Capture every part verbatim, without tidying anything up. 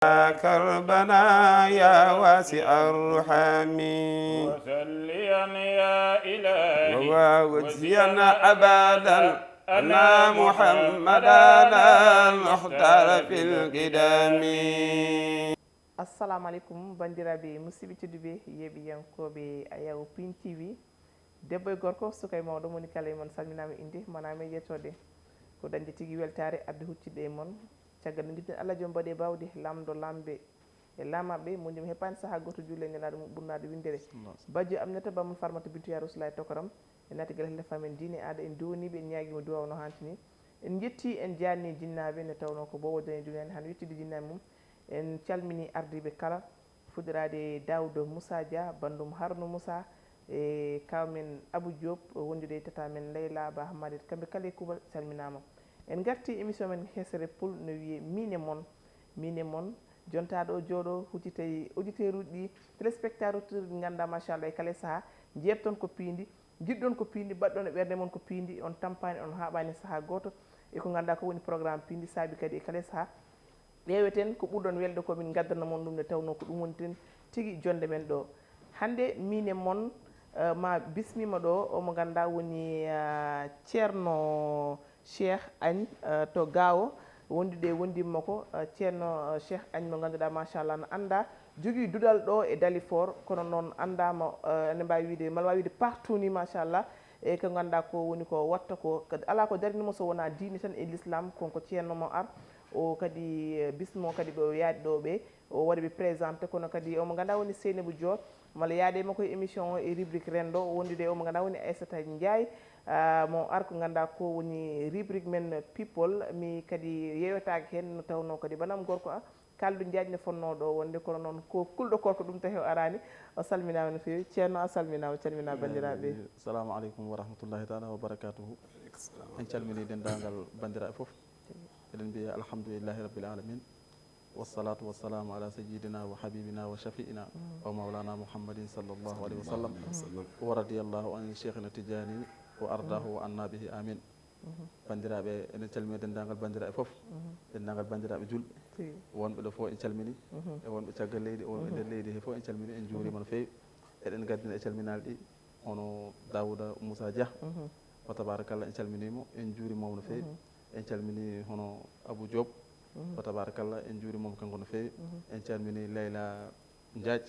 كربنا يا واسع الرحم. وصليا يا إلهي ووزيا أبدا أنا محمدا المختار في القدم. Assalamu aleykum, banndiraaɓe musidɓe tedduɓe, yeeɓiyankooɓe Ayaw Pin T V. Debbo e gorko, suka e mawɗo, moni kala e mon salminaama innde, manaama e yettoode. Ko dañde tigi weltaare addi huccitde e mon. Caggal nde ngiɗen Allah joom mbaɗe bawɗe, lamɗo lamɓe e laamaɓe, mo ndimo heppani sahaa gooto juule e nelaaɗo mum ɓurnaaɗo winndere. Bajjo Aminata Bamum Farmata Bintu Ya Rasulaay Tokoram, en naati galle hannde faamen diine aada, en duwaniiɓe, en ñaagiima duwaw no hantini. En njetti, en jaanni jinnaaɓe nde tawnoo ko boobo dañi duniyaaji hano yettude jinnaaɓe mum. En calmini ardiiɓe kala, fuɗɗoraade e Daawuda Moussa Dia, banndum Haruna Moussa, e kaaw men Abou Diop, wondude e tata men Leyla Ba Hammadit, kamɓe kala e kuuɓal calminaama. En ngarti émission men hesere pul no wiyee Miin e Mon. Miin e Mon, jontaaɗo o jooɗo, huccita e auditeuruuji ɗi, téléspectateur ɗi ngannduɗaa machallah e kala e sahaa, njeeɓton ko piindi, njiɗɗon ko piindi, mbaɗɗon e ɓernde mon ko piindi, on tampaani, on haaɓaani e sahaa gooto, e ko ngannduɗaa ko woni programme piindi, saabi kadi e kala e sahaa ƴeeweten ko ɓurɗon welde ko min ngaddana mon ɗum, nde tawnoo ko ɗum woni ten tigi jonnde men ɗo. Hannde Miin e Mon, eh, ma bismiima ɗo, omo ngannduɗaa woni, eh, Ceerno Cheikh Agne, eh, to Gaawo, wondude e wondiiɓe makko, eh, Ceerno, eh, Cheikh Agne mo ngannduɗaa machallah no anndaa, jogii duɗal ɗo e Dalifort, kono noon anndaama, eh, ene mbaawi wiyde, mala waawi wiyde partout ni machallah, e ko ngannduɗaa ko woni ko watta ko, kadi alaa ko darnii mo so wonaa diine tan e l'islam, kon ko ceerno mo ar, o kadi, eh, bismo kadi ɓe o yaadi ɗo ɓe, o waɗi ɓe présenté, kono kadi omo ngannduɗaa woni Seynabou Dior, mala yaade makko e émission o e rubrique renndo, wondude e omo ngannduɗaa woni Aissata Ndiaye, ah, mo ar ko ngannduɗaa ko woni rubrique men people, mi kadi yeewetaake heen, no tawnoo kadi banam gorko a, Kaldu Jaañ ne fonnoo ɗo wonde, kono noon ko kulɗo koor ko ɗum tahi o araani. O salminaama no feewi. Ceerno, a salminaama, calminaa banndiraaɓe. Eeyi, salaamu aleykum wa rahmatullahi taala wa barakatuhu. En calminii denndaangal banndiraaɓe fof. Eɗen mbiya alhamdulillahi rabbil alamin. Wassalatu wassalamu ala sayyidina wa habibina wa shafi'ina wa maulana Muhammadin sallallahu alaihi wasallam. Wa radiyallahu an sheikhina Tijani wa ardahu wa anna bihi. Amin. Banndiraaɓe, eɗen calmina denndaangal banndiraaɓe fof, denndaangal banndiraaɓe julɓe, wonɓe ɗo fof en calmini, e wonɓe caggal leydi, e wonɓe nder leydi he fof en calmini, en njuuriima no feewi. Eɗen ngaddina e calminaali ɗi, hono Daouda Moussa Dia, wa tabarakallah, en calminiima, en njuuriima mo no feewi. En calmini hono Abou Diop, wa tabarakallah, en njuuriima mo kanko no feewi. En calmini Leyla Ndiaye,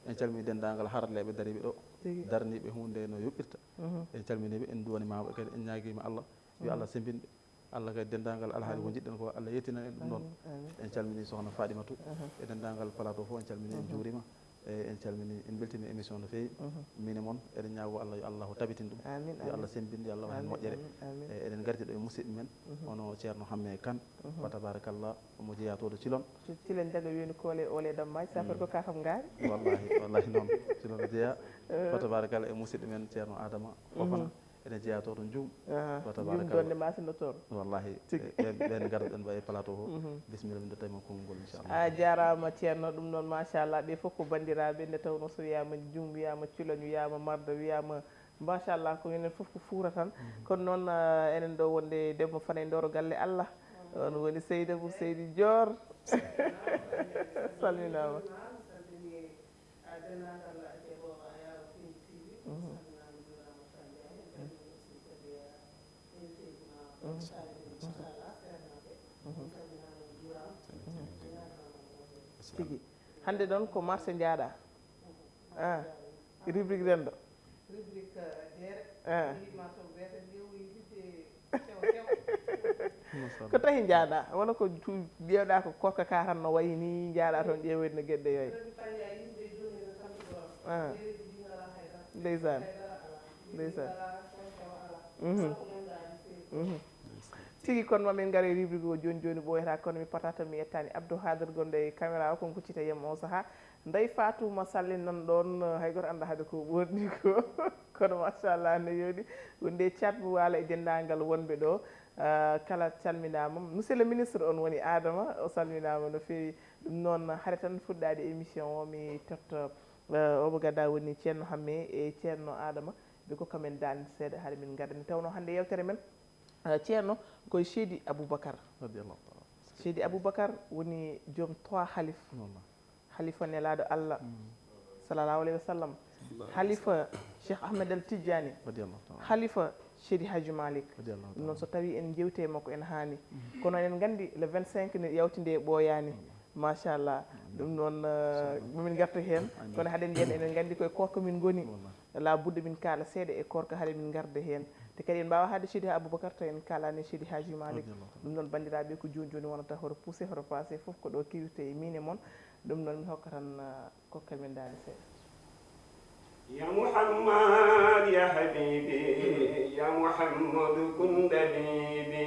en calmini denndaangal haralleeɓe dariiɓe ɗo, darniiɓe huunde no yuɓɓirta. En calminiiɓe, en duwanimaama kadi, en ñaagiima Allah, yo Allah sembin ɓe. Allah kadi denndaangal alhaali ko njiɗɗen ko, Allah yettinan en ɗum ɗoon. En calmini sokhna Fadimatu e denndaangal plateau fof, en calmini, en njuuriima. E en calmini, en mbeltini émission no feewi. Miin e mon, eɗen ñaago Allah yo Allahu tabitin ɗum. Yo Allah sembin, yo Allah waɗ heen moƴƴere. E eɗen ngardi ɗo e musidɗo men, hono Ceerno Hamme Kan, wa tabarakallah, omo jeyaa to ɗo Cilon. Ci-, Cilon Njaga Yooni Koole Oole Dammaaji, safar ko kakam ngaari. Wallahi, wallahi noon, Cilon jeyaa. Wa tabarakallah e musidɗo men Ceerno Adama Fofana. Ene jeyaa to, to Njum. Wa tabarakallah. Njum donde maasi no toon. Wallahi, ɓen, ɓen ngarduɗen mbaɗe plateau o. Bisimilla, min dotta e mon konngol, inchallah. A jaaraama, Ceerno. Ɗum noon, machallah, ɓe fof ko banndiraaɓe, nde tawnoo so wiyaama Njum, wiyaama Culoñ, wiyaama Marda, wiyaama, machallah, ko enen fof ko Fuuta tan. Kono noon, ah, enen ɗo wonde debbo Fanay Ndoro galle Allah. On woni Seynabou Seydi Dior. Salminaama. Tigi. Hannde noon ko marché njaaɗa. Ah, rubrique renndo. Ah. Ko tahi njaaɗa? Wona ko tu-, ƴeewɗa ko korka ka tan no wayi ni, njaaɗa toon ƴeewoyde no geɗe yoy. Ah. Ndeysaan. Ndeysaan. Mhm. Mhm. Tigi, kono mamin ngare rubrique o jooni jooni, ɓooyata kono mi patata, mi yettani Abdou Hader gonɗo e caméra o, kon ko cita yem o saha. Ndey Fatou ma salli nan ɗoon, hay goto annda hade ko ɓorni ko. Kono machallah no yooɗi. Wonde Thiat mo Waalo e denndaangal wonɓe ɗo, ah, kala calminaama. Monsieur le ministre, on woni Adama, o salminaama no feewi. Ɗum noon, hare tan fuɗɗaade émission o, mi totta, eh, omo gada woni Ceerno Hamme e Ceerno Adama, ɓe kokka men dande seeɗa, hare min ngadda. Nde tawnoo hannde yeewtere men, eh, Ceerno, ko e Seydi Aboubacar. Radiyallahu taala. Seydi Aboubacar woni joom trois halif. Halifa nelaaɗo Allah, sallallahu alayhi wa sallam. Halifa Cheikh Ahmed Al Tidjani. Halifa Seydi Hadji Malick. Ɗum noon, so tawi en jewte e makko, en haani. Kono eɗen nganndi le vingt-cinq ne yawtinde e ɓooyaani. Machallah. Ɗum noon, eh, momin ngarta heen. Kono haɗen nden, eɗen nganndi koye korka min ngoni. Laa budda min kaala seeɗa e korka, haɗa min ngarda heen. Te kadi en mbaawa haalde Seydi Aboubacar taw en kaalani Seydi Hadji Malick. Ɗum noon, banndiraaɓe, ko jooni jooni wonata, hoto puuse, hoto paase, fof ko ɗo kiwirte e miin e mon. Ɗum noon, mi hokka tan, ah, kokka min daali seeɗa. يا محمد يا حبيبي، يا محمد كن دبيبي.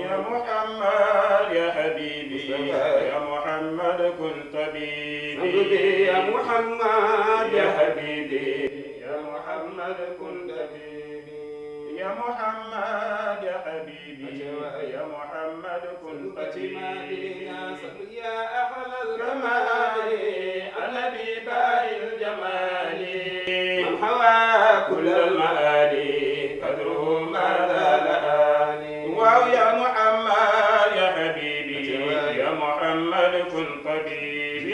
يا محمد يا حبيبي، يا محمد كن طبيبي. يا محمد يا حبيبي، يا محمد كن دبيبي. يا محمد يا حبيبي، يا محمد كن طبيبي. يا أحلى الكمال، النبي باهي الجمال، من حوى كل المآلي، قدره ما زال عالي. واو يا محمد يا حبيبي، يا محمد كن طبيبي.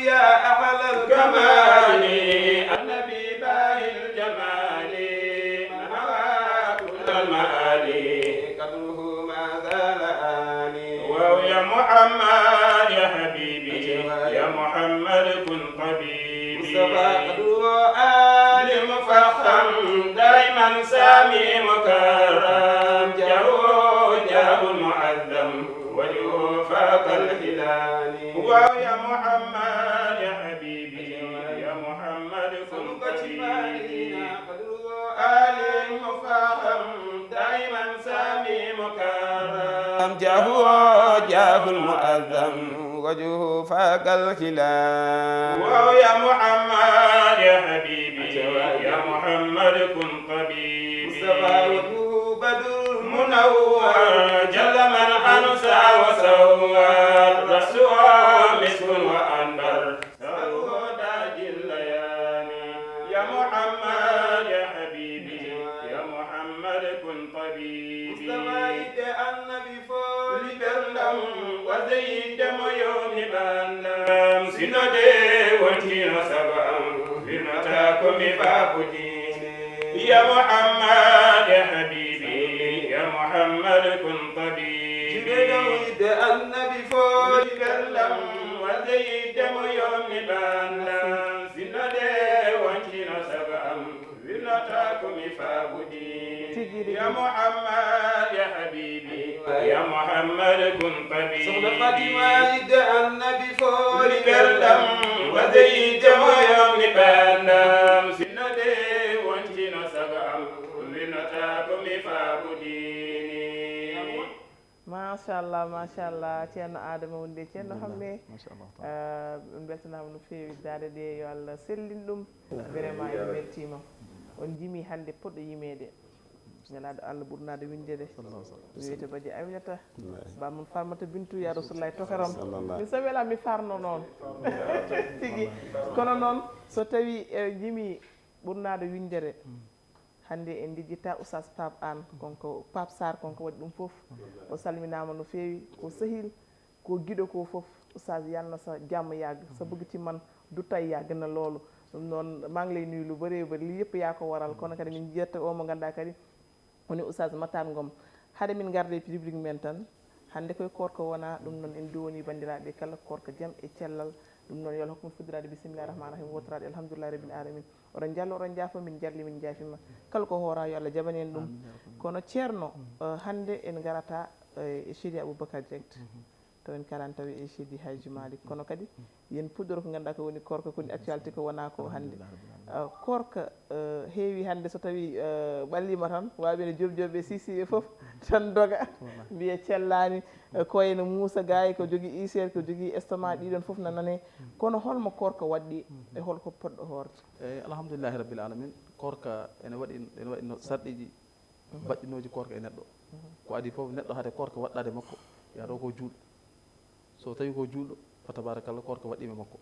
يا أحلى الكمال، النبي باهي الجمال، من حوى كل المآلي، قدره ما زال عالي. واو يا محمد يا حبيبي، يا محمد كن طبيبي. مصطفى قدره عالي مفخم، دائما سامي مكرم، جاهه جاه المعظم، وجهه فاق الهلال. واو يا محمد يا حبيبي، يا محمد كن طبيبي. آل مفخم، دائما سامي مكرم، جاهه جاه المعظم، وجهه فاق الخلال. واو يا محمد يا حبيبي، يا محمد كن طبيبي. مصطفى وجهه بدر منور، جل من أنسى وصور، رأسه مسك وأنبر، سره تاج الليالي. يا محمد يا حبيبي، يا محمد كن طبيبي. Mustafa yidde Annabi fooli ɓerndam, wasde yidde mo yoomi ɓandam. Sinno de wontino sago am, wirnata ko mi baabu diine. Ya Muhammad ya habibi, ya Muhammad kun tabibi. Jiɓeɗo yidde Annabi fooli ɓerndam, wasde yidde mo yoomi ɓandam. Sinno de wontino sago am, wirnata ko mi faabu diine. Tigi rigi. Ya Muhammad ya habibi, ya Muhammad kun tabibi. Sohna Fatima yidde Annabi fooli ɓerndam, wasde yidde mo yoomi ɓandam. Sinno de wontino sago am, wirnata ko mi faabu diine. Machallah, machallah, ceerno Adama wonde ceerno hamme. Machallah. Eh, en beltanama no feewi daade ɗe, yo Allah sellin ɗum. Vraiment en beltima. On jimi hande poɗɗo yimeede. Nelaɗo Allah ɓurnaɗo windede. Wiyete Badiya Aminata. Bamum Farmata Bintu ya Rasulullah tokaram. Min so wela mi farno noon. Tigi. Kono noon so tawi e jimi ɓurnaɗo windere. Hannde en njejjittaa Oustaz Pape Anne, kanko Pape Sarr, kanko waɗi ɗum fof. O salminaama no feewi, ko sehil, ko giɗo ko fof. Oustaz, yal na sa jàmm yàgg, sa bëgg ci man du tey yàgg na loolu. Ɗum noon, maa ngi lay nuyu lu bëree bëri, lii yëpp yaa ko waral. Kono kadi min njetta o mo ngannduɗaa kadi woni Oustaz Matar Ngom. Hade min ngarde e rubrique men tan, hannde koye koorka wona, ɗum noon en duwoni banndiraaɓe kala koorka jam e cellal. Ɗum noon yo Allah hokku min fuddiraade bisimillahi rahmani rahim, wootoraade alhamdulillahi rabbil alamin. Oɗon njallo, oɗon njaafo, min njalli, min njaafima. Kala ko hoora yo Allah jaɓan en ɗum. Kono ceerno, eh, hannde en ngarata, eh, e Seydi Aboubacar Dieng. Taw en kalan tawi e Seydi Hadji Malick. Kono kadi yen puɗɗoro ko ngannduɗaa ko woni koorka, ko woni actualité ko wona ko hannde. Eh, koorka, eh, heewi hannde so tawi, eh, ɓallima tan, wawi ne joom joom ɓe sisi e fof tan doga. Mbiya cellani, eh, koye no muusa, gaay ko jogii ulcère, ko jogii estomac, ɗiɗon fof na nane. Kono holmo koorka waɗɗi e holko poɗɗo hoorde? Eyyi, alhamdulillahi rabbil alamin. Koorka ene waɗi, ene waɗi no sarɗiji baɗɗinoji koorka e neɗɗo. Ko adi fof neɗɗo hade koorka waɗɗade makko, yaa ɗo ko juulɗo. So tawi ko juulɗo, fa tabarakallah, koorka waɗɗima e makko.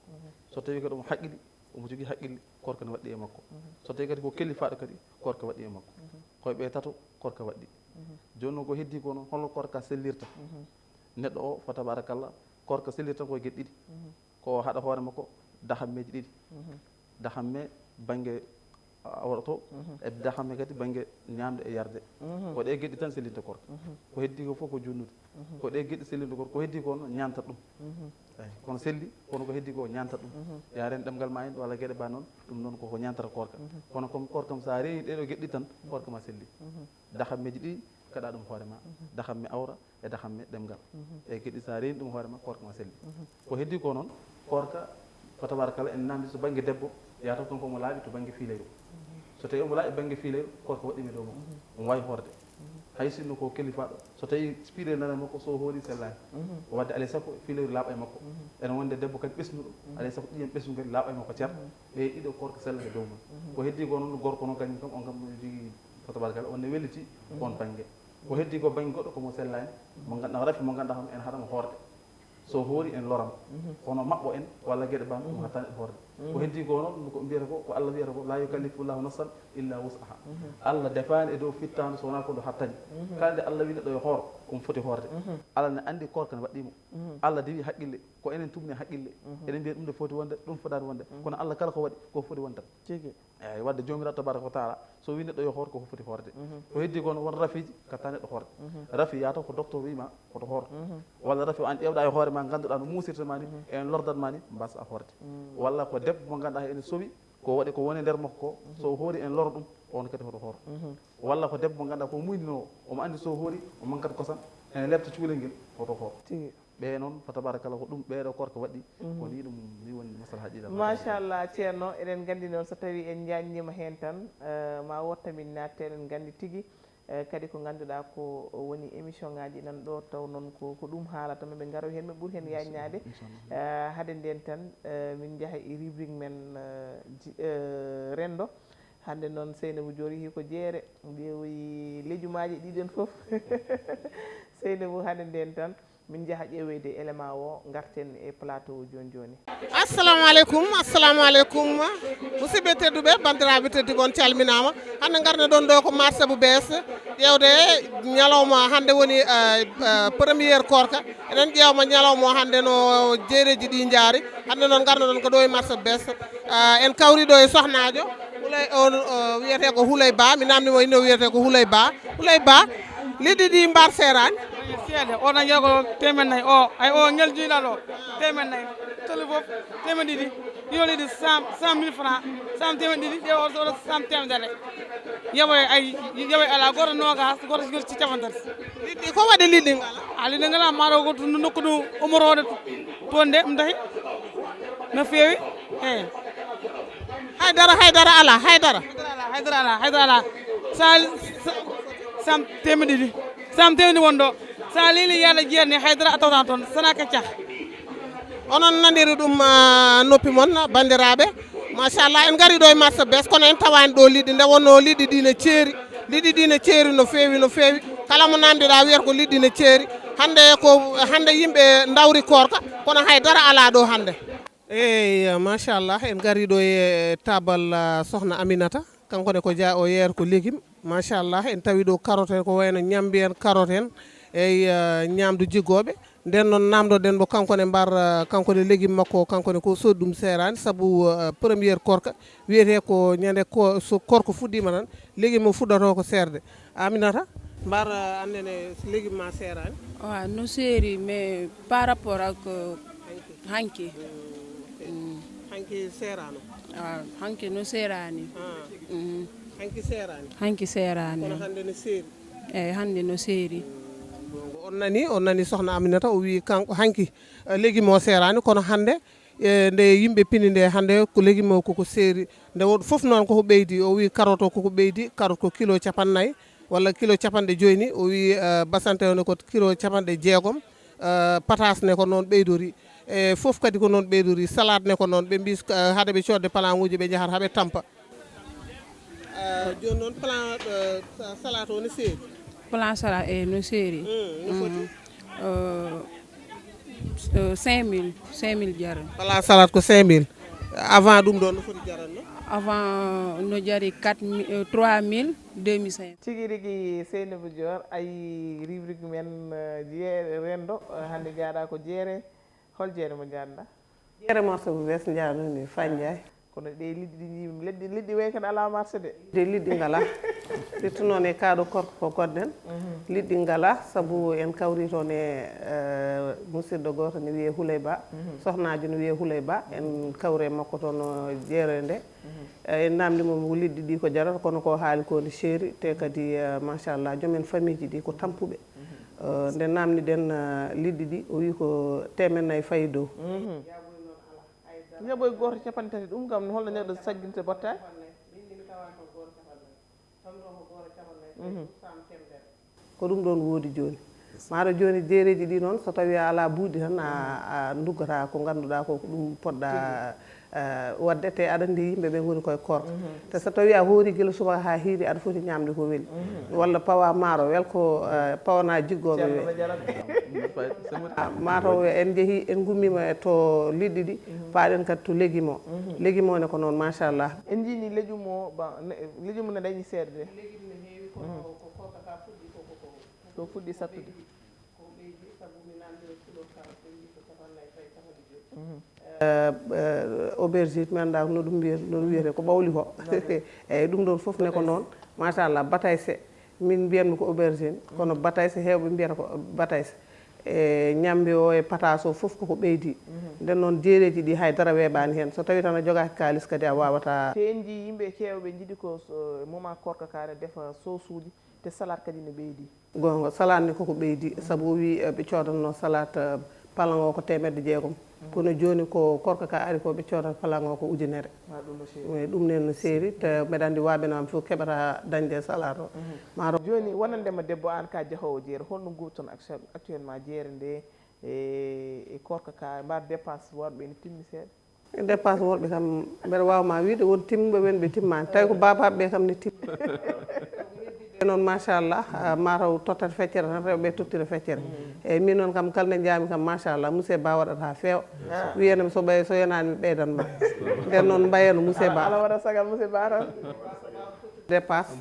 So tawi kadi omo haqqili, omo jogii haqqille, koorka ne waɗɗi e makko. So tawi kadi ko kellifaɗo kadi, koorka waɗɗi e makko. Koye ɓe tato, koorka waɗɗi. Jooni noon ko heddi ko noon, holno koorka sellirta? Neɗɗo o, fa tabarakallah, koorka sellit tan ko e geɗe ɗiɗi. Ko o haɗa hoore makko dahammeeji ɗiɗi. Dahamme bannge awra to, e dahamme kadi bannge ñaamde e yarde. Ko ɗe geɗe tan sellinta koorka. Ko heddi ko fof ko junnude. Ko ɗe geɗe sellinta koorka, ko heddi ko noon ñaanta ɗum. Eyi, kono selli, kono ko heddi ko ñaanta ɗum. Yaaren ɗemngal ma en walla geɗe ba noon, ɗum noon koko ñaantata koorka. Kono comme koorka kam, so a reeni ɗeɗo geɗe ɗiɗi tan, koorka ma selli. Dahammeeji ɗiɗi kaɗa ɗum hoore ma. Dahamme awra e dahamme ɗemngal. E geɗe, so a reeni ɗum hoore ma, koorka ma selli. Ko heddi ko noon, koorka, fa tabarakallah, en namdi so bannge debbo, yahata kanko omo laaɓi to bannge fiilayru. So tawi omo laaɓi bannge fiilayru, koorka waɗɗiima e dow makko. Omo waawi hoorde. Hay sinno ko kelifaaɗo, so tawi fiilayru nana makko, so hoori sellaani. O waɗde alay sago fiilayru laaɓa e makko. Ene wonde debbo kadi ɓesnuɗo, alay sago ƴiiƴam ɓesngu kadi laaɓa e makko cer. Ɓe ɗiɗo koorka sellata e dow mum. Ko heddi ko noon, gorko noon kañum kam, on kam no jogii, fa tabarakallah, on ne welliti on bannge. Ko heddi ko bannge goɗɗo ko mo sellaani, mo ngannduɗaa, rafi mo ngannduɗaa kam en haɗama hoorde. So hoori en lorama. Kono maɓɓo en walla geɗe bam ɗum hattaani hoorde. Ko heddi ko noon, ko mbiyata ko, ko Allah wiyata ko, "La yukallifu llahu nafsan illa wus'aha." Allah defaani e dow fittaandu so wonaa ko ndu hattani. Kala nde Allah wi neɗɗo yo hoor, ko mo foti hoorde. Allah ne anndi koorka ne waɗɗii mo. Allah dewi haqqille, ko enen tumni haqqille. Eɗen mbiya ɗum nde foti wonde, ɗum fotaani wonde. Kono Allah kala ko waɗi, ko foti wonde tan. Tigi. Eeyi, wadde Joomiraaɗo tabaraka wa taala, so wi neɗɗo yo hoor, ko foti hoorde. Ko heddi ko noon, won rafiiji katta neɗɗo hoorde. Rafi yaata ko docteur wi ma, koto hoor. Walla rafi o an ƴeewɗa e hoore ma, ngannduɗaa no muusirta ma ni, en lordat ma ni, mbasa hoorde. Walla ko debbo mo ngannduɗaa ene sowi, ko waɗi ko woni nder makko ko, so hoori en loro ɗum, on kadi hoto hoor. Walla ko debbo mo ngannduɗaa ko muynino, omo anndi so hoori, o mankat kosam, ene lepta cuulel ngel, hoto hoor. Tigi. Ɓe noon, fa tabarakallah, ko ɗum ɓeeɗo koorka waɗɗi. Ko ni ɗum ni woni maslaha ɗiɗi. Machallah, Ceerno, eɗen nganndi noon so tawi en njaajniima heen tan, eh, ma wotta min naatte, eɗen nganndi tigi, eh, kadi ko ngannduɗaa ko woni émission ngaji nan ɗo, taw noon ko, ko ɗum haalata, ma ɓe ngaro heen, ɓe ɓuri heen yaajnaade. Inchallah. Eh, hade ndeen tan, eh, min njaha e rubrique men, eh, ji-, eh, renndo. Hannde noon Seynabou Dior yehi ko jeere, ƴeewoyi lejumaaji ɗiɗen fof. Seynabou, hade ndeen tan, min njaha ƴeewoyde élément o, ngarten e plateau o jooni jooni. Assalamu aleykum, assalamu aleykum. Musidɓe tedduɓe, banndiraaɓe tedduɓe, on calminaama. Hannde ngarno ɗon ɗo ko marché bu bees, ƴeewde ñalawma hannde woni, eh, eh, première koorka. Eɗen ƴeewma ñalawma o hannde no jeereji ɗi njaari. Hannde noon ngarno ɗon ko ɗo e marché bu bees. Eh, en kawri ɗo e sohnaajo. Hulay, on, o wiyetee ko Hulay Ba. Mi naamni mo, ino wiyetee ko Hulay Ba. Hulay Ba, liɗɗi ɗi mbar seeraani? Seeɗa, o tan jeego teemeɗɗe nayi. O, ay, o ngel jiyɗa ɗo, teemeɗɗe nayi. Toli fof, teemeɗɗe ɗiɗi. Yo liɗɗi cent, cent mille francs, cent teemeɗɗe ɗiɗi, ɗe o, o cent teemedere. Yoɓoy, ay, yoɓoy ala, gooto noogas, gooto, gooto capanɗe tati. Liɗɗi, ko waɗi liɗɗi ngala? A, liɗɗi ngala, maaro ko to nokku ɗum umorooɗo toon de, ɗum tahi. No feewi, eeyi. Haydara, haydara alaa, haydara. Haydara alaa, haydara alaa. Sa, sa, sam teemedde ɗiɗi. Sam teemedde ɗiɗi won ɗo. Sa leeli yaada jeer ni, haydara a tawata toon. Sana kacca. Onon naniri ɗum, ah, noppi mon, banndiraaɓe. Machallah, en ngari ɗo e marché bees, kono en tawaani ɗo liɗɗi. Nde wonnoo liɗɗi ɗi ne ceeri. Liɗɗi ɗi ne ceeri no feewi, no feewi. Kala mo naamndiɗaa wiyata ko liɗɗi ne ceeri. Hannde ko, hannde yimɓe ndawri koorka, kono haydara alaa ɗo hannde. Eeyi, machallah, en ngari ɗo e taabal, ah, sohna Aminata. Kanko ne ko ja-, o yeeyata ko légume. Machallah, en tawi ɗo carotte en, ko wayno ñambi en, carotte en, eyi, ah, ñaamdu jiggooɓe. Nden noon naamndoɗen mo kanko ne mbar, ah, kanko ne légume makko, kanko ne ko soodi ɗum seeraani, sabu, ah, première koorka wiyetee ko ñande ko, so koorka fuɗɗiima tan, légume o fuɗɗotoo ko seerde. Aminata, mbar, ah, annene légume ma seeraani? Waaw, no seeri, mais par rapport ak, euh, hanki. Mm, ok. Mm. Hanki seeraano? Waaw, hanki no seeraani. Ah. Mm. Hanki seeraani? Hanki seeraani. Kono hannde no seeri? Eeyi, hannde no seeri. Mm, donc on nani, on nani sohna Aminata, o wii kanko hanki, eh, légume o seeraani, kono hannde, e nde yimɓe pini nde hannde, ko légume o koko seeri. Nde woɗ fof noon koko ɓeydi. O wii carotte o koko ɓeydi, carotte ko kilo capanɗe nayi walla kilo capanɗe joyi ni. O wii, eh, basante o ne ko kilo capanɗe jeegom, eh, patas ne ko noon ɓeydori. E fof kadi ko noon ɓeydori. Salade ne ko noon. Ɓe mbi, eh, hade ɓe coodde palanguji ɓe njahata haa ɓe tampa. Eh, jooni noon plan, eh, sa-, salade o ne seeri? Plan salade, eh, no seeri. Mm, no foti? Mm. Euh, euh, cinq mille, cinq mille jaran. Plan salade ko cinq mille. Avant ɗum ɗo no foti jaranno? Avant no jari quatre mille, euh, trois mille, deux mille cinq. Tigi rigi Seynabou Dior, ayi, rubrique men, euh, jeere renndo, euh, hannde jaaɗa ko jeere. Hol jeere mo jaaɗɗa? Jeere marché bu bees njaanoni Fanjaay. Kono ɗe liɗɗi ɗi, leɗɗi liɗɗi wey kan ala marché de. De liɗɗi ngala. Surtout noon e kaaɗo korko ko gonɗen. Liɗɗi ngala sabu en kawri toon e, eh, musidɗo gooto ne wiyee Huley Ba. Sohnaajo ne wiyee Huley Ba, en kawri e makko toon, o jeere nde. Eh, en namdi mo ko liɗɗi ɗi ko jarata, kono ko haali ko ne seeri, te kadi, eh, machallah, joom en famille ji ɗi ko tampuɓe. Eh, nde namdi ɗen, eh, liɗɗi ɗi, o wi ko teemen nayi fayi dow. Jaɓoy gooto capanɗe tati, ɗum kam holno neɗɗo saggirta bottaani? Ko ɗum ɗoon woodi jooni. Maaro jooni jeereeji ɗi noon, so tawii a alaa buuɗi tan, a, a nduggataa ko ngannduɗaa ko ko ɗum poɗɗa, eh, waɗde, te aɗa anndi yimɓe ɓe ngoni koye koorka. Te so tawii a hoori gila subaka haa hiiri, aɗa foti ñaamde ko weli. Walla pawa maaro wel ko, eh, pawanaa jiggooɓe ɓe. Ah, mataw en njehi, en ngummiima e to liɗɗi ɗi, paaɗen kadi to legimo. Legimo ne ko noon, machallah. En njiini lejum o, ba, ne- lejum ne dañi seeɗa de. Ko fuɗɗi sattude. Eh, eh, aubergine, mi anndaa no ɗum wiye, no ɗum wiyetee, ko ɓawli ko. Eyyi, ɗum ɗoon fof ne ko noon, machallah, batayse. Min mbiyanmi ko aubergine, kono batayse, heewɓe mbiyata ko batayse. E ñambi o e pataas o fof koko ɓeydi. Nden noon, jeereeji ɗi hay dara weeɓaani heen. So tawii tan a jogaaki kaalis kadi, a waawataa. Te en njii yimɓe keewɓe njiɗi ko so- moment koorka ka ne defa soosuuji, te salaat kadi ne ɓeydi. Goonga, salaat ne koko ɓeydi, sabu o wii, eh, ɓe coodanno salaat, eh, palan o ko teemedde jeegom. Kono jooni ko koorka ka ari ko, ɓe coodata palan o ko ujunere. Ɗum nen no seeri, te mbeɗa anndi waaɓe no am fof keɓata dañde salaat o. Maaro. Jooni, wonande ma debbo, aan ka jahoowo jeere, holno nguurton actu- actuellement jeere nde e, e koorka ka, mbar dépense worɓe ne timmi seeɗa? Dépense worɓe kam, mbeɗa waawa ma wiide won timmuɓe, won ɓe timmaani. Tawi ko baabaaɓe ɓe kam ne timmi. E noon, machallah, ah, mataw tottat feccere tan, rewɓe ɓe tottira feccere. Eyyi, min noon kam, kala nde njaami kam, machallah, Muse Ba waɗata haa feewa. Wiyana mi so ɓay-, so yonaani mi ɓeydan ma. Nden noon mbayano Muse Ba. Ala waɗa sagal Muse Ba tan. Dépense.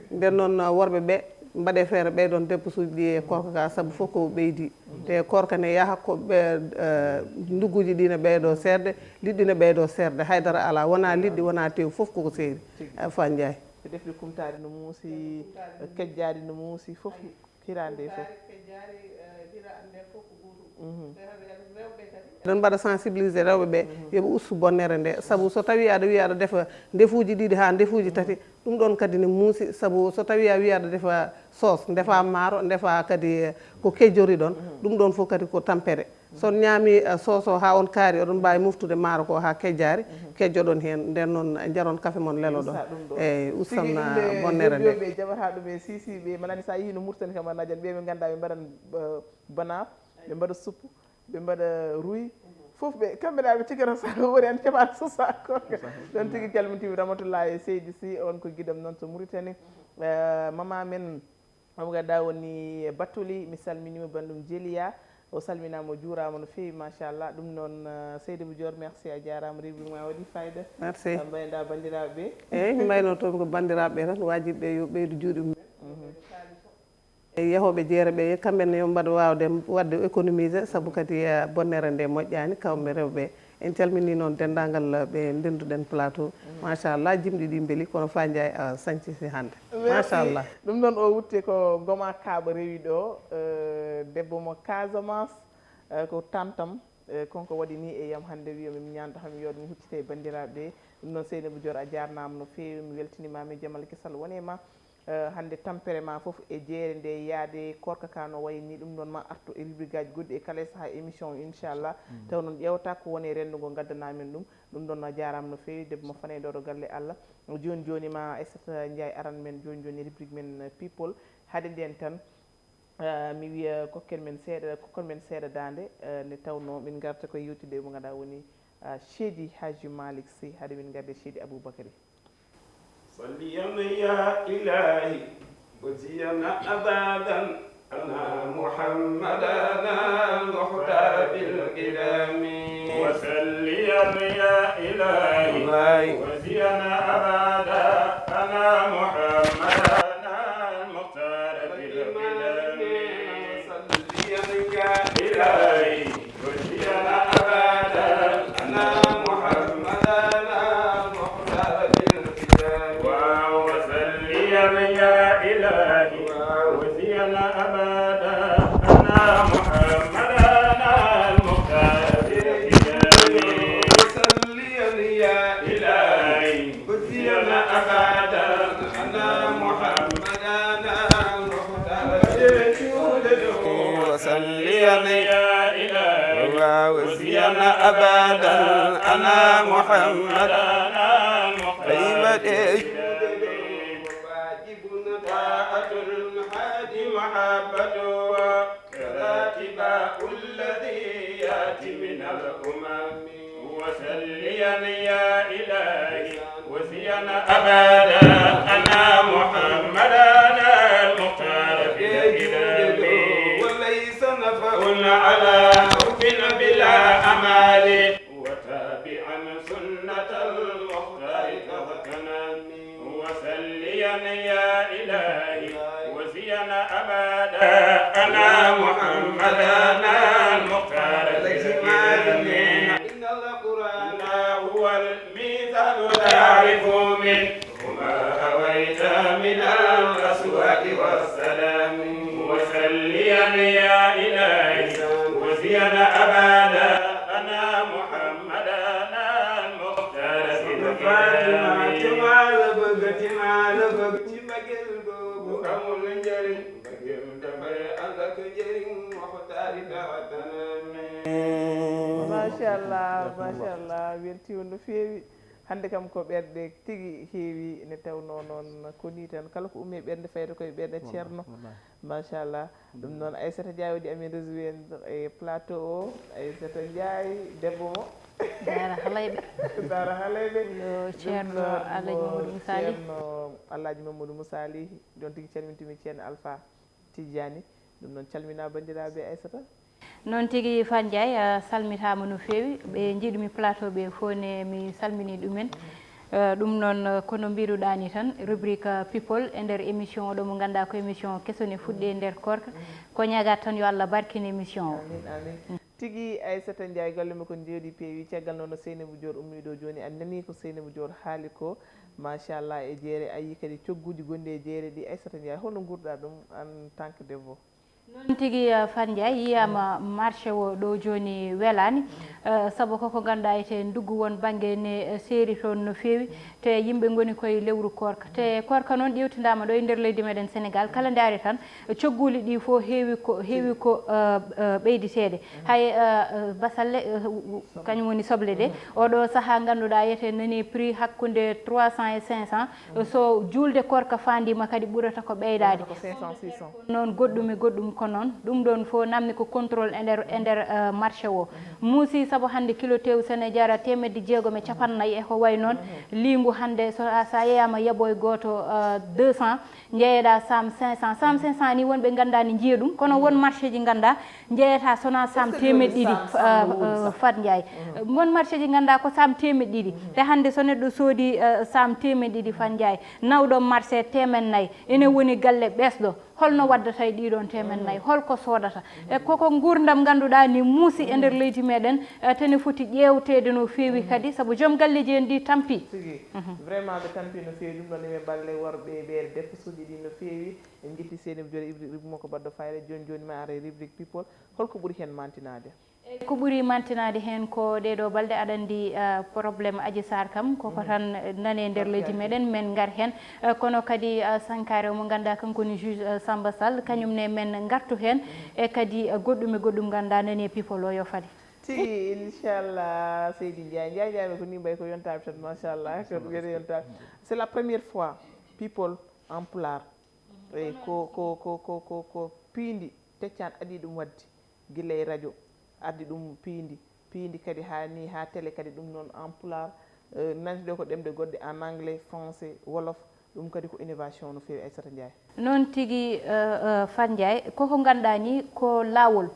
Nden noon, ah, worɓe ɓe mbaɗe feere ɓeydoɗon dépense uji ɗi e koorka ka, sabu fof ko ɓeydi. Te koorka ne yaha ko ɓe, eh, ndugguuji ɗi ne ɓeydo seerde, liɗɗi ne ɓeydo seerde, haydara alaa, wonaa liɗɗi, wonaa teew, fof koko seeri. Eh, Fa Njaay. Defɗi kumtaari no muusi, kejjaari no muusi, fof hiraande e fof. Eɗen mbaɗa sensibiliser rewɓe ɓe, yo ɓe ustu bonnere nde, sabu so tawii aɗa wiya aɗa defa ndefuuji ɗiɗi haa ndefuuji tati, ɗum ɗoon kadi ne muusi, sabu so tawii a wiya aɗa defa soos, ndefa maaro, ndefa kadi ko kejjoriɗon, ɗum ɗoon fof kadi ko tampere. So on ñaami, eh, soos o haa on kaari, oɗon mbaawi moftude maaro ko haa kejjaari, kejjoɗon heen, nden noon njaron kafe mon leloɗon. Eyyi, ustan bonnere nde. Ɓe jaɓata ɗum e sisiɓe, malani sa yii no Murtani kam a najan ɓe, ɓe ngannduɗaa ɓe mbaɗan, eh, banaaf, ɓe mbaɗa suppu, ɓe mbaɗa ruy, fof ɓe, kamɓe ɗa ɓe cigata sa woni en keɓaɗo so sa koorka. Ɗon tigi calmintiimi Ramatullahi Seydi Sy, on ko giɗam noon to Mauritanie. Eh, mama men, Aboubacar Daw woni e Batuli, mi salminiima banndum Jeliya, o salminaama, o juuraama no feewi, machallah. Ɗum noon, eh, Seynabou Dior, merci, a jaaraama, rubrique ma waɗi fayida. Merci. A mbayda banndiraaɓe ɓe? Eyyi, mi mbayno toon ko banndiraaɓe ɓe tan, wajiɓe ɓe yo ɓeydu juuɗe mum. E yahooɓe jeere ɓe, kamɓe ne yo mbaɗ waawde waɗde économiser, sabu kadi, eh, bonnere nde moƴƴaani, kamɓe rewɓe. En calminii noon denndaangal ɓe ndennduɗen plateau. Machallah, jimɗi ɗi mbeli, kono Fa Ndiaye a sañciti hannde. Merci. Machallah. Ɗum noon o wutte ko Goma Kaaɓa rewi ɗo, eh, debbo mo Casamance, eh, ko tantam, eh, konko waɗi ni e yam hannde, wiyo mi ñaanta kam yooɗ mi huccita e banndiraaɓe ɓe. Ɗum noon Seynabou Dior a jaarnaama no feewi, mi weltiniima, mi jamal kisal wone ma. Eh, hannde tampere ma fof e jeere nde yaade koorka ka no wayi ni, ɗum noon ma artu e rubrique aji goɗɗi e kala e saha émission o, inchallah. Taw noon ƴeewata ko woni e renndo ngo, ngaddana men ɗum. Ɗum ɗon a jaaraama no feewi, debbo mo Fanay ɗo ɗo galle Allah. Jooni jooni ma Aissata Ndiaye aran men jooni jooni rubrique men, eh, people. Hade nden tan, eh, mi wiya kokken men seeɗa, kokken men seeɗa daande, eh, nde tawnoo min ngarta ko yewtidde e mo ganduɗa woni, eh, Seydi Hadji Malick Sy, hade min ngarde Seydi Aboubacry. صليا يا إلهي وزينا أبدا أنا محمدنا المختار بالقدم. وصليا يا إلهي وزينا أبدا أنا محمدنا المختار في القدم. صليا يا إلهي وزينا أبدا أنا محمدنا المختار في القدم. وصليا يا إلهي وزينا أبدا أنا محمدنا المختار في القدم. صليا يا إلهي وزينا أبدا أنا محمدنا المختار في القدم. وصليا يا إلهي وزينا أبدا أنا محمدنا المختار في القدم. واجب طاعة الهادي محبته، كذا اتباع الذي يأتي من الأمم. وصليا يا إلهي وزينا أبدا أنا محمدنا المختار في القدم. وليس نفع على حب بلا أمال، وتابعا سنة المختار تغتنم. وصليا يا إلهي وزينا أبدا أنا محمدنا المختار في القدم. إن القرآن هو الميزان تعرف منه ما أويت من الأصوات والسلام. وصليا يا إلهي وزينا أبدا أنا محمدنا المختار في القدم. Fatima, ci maa la bëgg, ci maa la bëgg, ci mbëggeel googu amul njëriñ. Mbëggeel dafay ànd ak njëriñ, Muxtaar dara taname. Machallah, machallah, weltiima no feewi. Hannde kam ko ɓerɗe tigi heewi, ne tawnoo noon ko nii tan, kala ko ummii ɓernde fayta koye ɓernde Ceerno. Machallah. Ɗum noon, Aissata Ndiaye waɗi amen rejoindre e plateau o. Aissata Ndiaye, debbo mo Daara Halayɓe. Daara Halayɓe. Yo Ceerno Alhaji Mamadou Moussa Ly. Ceerno Alhaji Mamadou Moussa Ly, ɗon tigi calmintumi Ceerno Alpha Tidjani. Ɗum noon, calminaa banndiraaɓe, Aissata. Noon tigi, Fat Ndiaye, a salmitaama no feewi. Ɓe njiɗmi plateau ɓe fof ne, mi salmini ɗumen. Eh, ɗum noon, eh, kono mbiruɗaa ni tan, rubrique, eh, People e nder émission oɗo mo ngannduɗaa ko émission keso ne fuɗɗi e nder koorka. Ko ñaagaade tan yo Allah barkin émission o. Amin, amin. Tigi, Aissata Ndiaye, golle makko njooɗi peewi. Caggal noon no Seynabou Dior ummii ɗo jooni, a nanii ko Seynabou Dior haali ko. Machallah, e jeere a yii kadi cogguuji gonɗi e jeere ɗi. Aissata Ndiaye, holno nguurɗaa ɗum en tant que debbo? Noon tigi, eh, Fat Ndiaye, yiyaama marché o ɗo jooni welaani, eh, sabu koko ngannduɗaa ete nduggu won bannge ne, eh, seeri toon no feewi, te yimɓe ngoni koye lewru koorka. Te koorka noon ƴeewtindaama ɗo e nder leydi meɗen Sénégal, kala nde ari tan, eh, cogguuli ɗi fof heewi ko, heewi ko, eh, eh, ɓeyditeede. Hay, eh, eh, basalle, eh, w-, w-, kañum woni soble ɗe. Oɗo sahaa ngannduɗaa ete nani prix hakkunde trois cents e cinq cents. So juulde koorka faandiima kadi ɓurata ko ɓeydaade. Ɓurata ko cinq cents, six cents. Noon goɗɗum e goɗɗum ko noon. Ɗum ɗoon fof namni ko contrôle e nder, e nder, eh, marché o. Muusi sabu hannde kilo tew so ne jara teemedde jeegom e capannayyi e ko wayi noon. Liingu hannde so a, so a yeeyaama yaɓoy gooto, eh, deux cents, njeyeɗaa saam cinq cents. Saam cinq cents ni wonɓe nganndaa ne njiya ɗum, kono won marché ji nganndaa njeyataa so wonaa saam teemedde ɗiɗi, eh, eh, Fat Ndiaye. Won marché ji nganndaa ko saam teemedde ɗiɗi. Te hannde so neɗɗo soodi, eh, saam teemedde ɗiɗi Fat Ndiaye, nawɗo marché teemen nayi, ene woni galle ɓesɗo. Holno waddata e ɗiɗon teemen nayi? Holko soodata? E koko nguurndam ngannduɗaa ni muusi e nder leydi meɗen, eh, tene foti ƴeewteede no feewi kadi, sabu joom galleeji en ɗi tampi. Tigi. Vraiment ɓe tampi no feewi, ɗum ɗon eɓe mballe worɓe e ɓeere depposuuji ɗi no feewi. En njetti Seynabou Dior, rubrique makko baɗɗo fayida. Jooni jooni ma ara e rubrique People. Holko ɓuri heen mantinaade? Eyi, ko ɓuri mantinaade heen ko ɗee ɗoo balɗe, aɗa anndi, eh, problème Adji Sarr kam, koko tan, eh, nane nder leydi meɗen, men ngar heen. Eh, kono kadi, eh, sankaare o mo ngannduɗaa kanko woni juge, eh, Samba Sall, kañum ne men ngartu heen. E kadi, eh, goɗɗum e goɗɗum ngannduɗaa nani e People o yo fali. Tigi, inchallah, Seydi Ndiaye. Ndiaye, Ndiaye, ko ni mbayi ko yontaaɓe tan, machallah, ko wiyete yontaaɓe. C'est la première fois People en Pulaar. Eyi, ko, ko, ko, ko, ko, ko piindi teccaani adii ɗum waɗde, gila e radio, addi ɗum piindi, piindi kadi haa ni, haa télé kadi ɗum noon en Pulaar, eh, nanti ɗo ko ɗemɗe goɗɗe, en anglais, français, wolof, Ɗum kadi ko innovation no feewi, Aissata Ndiaye. Noon tigi, Fat Ndiaye, koko ngannduɗaa ni ko laawol.